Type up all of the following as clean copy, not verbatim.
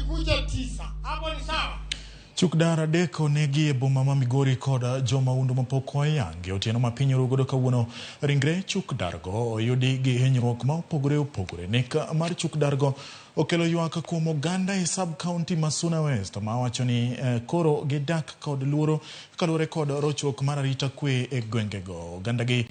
Ikikuja tisa. Hapo ni sawa? Chukdar adek onegi e boma ma Migori kod jomahundu mapok oyangi. Otieno ma piny oru godo kawuono, ringre chukdargo oyudi gi hinyruok ma opogore opogore. Nek mar chukdargo okelo ywak kuom oganda e sub county ma Suna West ma wacho ni koro gidak kod luoro kaluwore kod rochruok mar arita kwe e gwengego. Ogandagi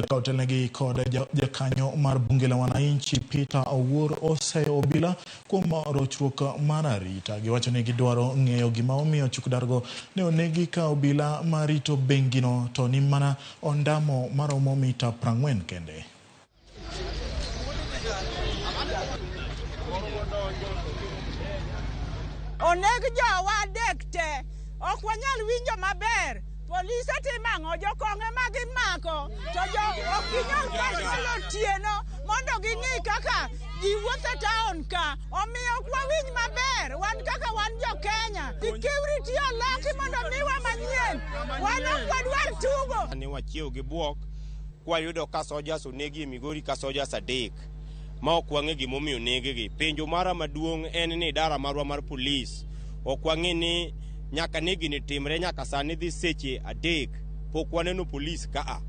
ka otelnegi kod jakanyo mar bunge la wananchi Peter Owuor oseyo obila kuom rochruok mar arita. Giwacho ni gidwaro ng'eyo gima omiyo chukdargo ne onegi ka obila marito bengino to ni mana ondamo maromo mita 40 kende. Oneg jowa adek te, ok wanyal winjo maber. Polise timo ang'o? Jokong'e ma gimako to jo ok ginyal patrol otieno mondo ging'i kaka ji wuotho e taon ka. Omiyo ok wawinj maber wan kaka wan jo Kenya. Security oloki mondo miwa manyien. Wan ok wadwar tugo. Ne wachiew gi bwok kwayudo ka sojas onegi e Migori ka sojas adek ma ok wang'e gimomiyo oneggi. Penjo mara maduong' en ni idara marwa mar polis ok wang'e ni nyaka ne gini timre nyaka sani dhi seche adek pok waneno polis kaa.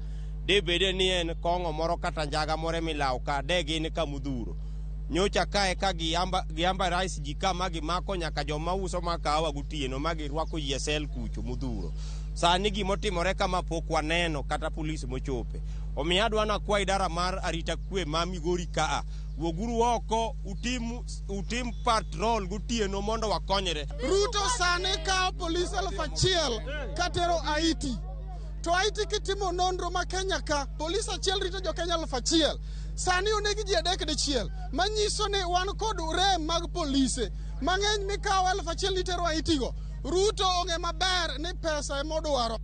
De bede ni en kong'o moro kata njaga moro emilawo ka de gin kamudhuro. Nyocha kae ka giamba rice ji ka ma gimako nyaka joma uso makahawa gotieno ma girwako ji e sel kucho mudhuro. Sani gimotimore kama pok waneno kata polis mochope. Omiyo adwa nakwa idara mar arita kwe ma Migori kaa, wuoguru oko utim patrol gotieno mondo wakonyre. Ruto sani kawo polis 1000 katero Haiti. To Haiti kitimo nonro ma Kenya ka, polis achiel rito jo Kenya 1000. Sani onegi ji adek dichiel, manyiso ni wan kod rem mag polise mang'eny mikawo 1000 itero Haiti go. Ruto ong'e maber ni pesa emodwaro.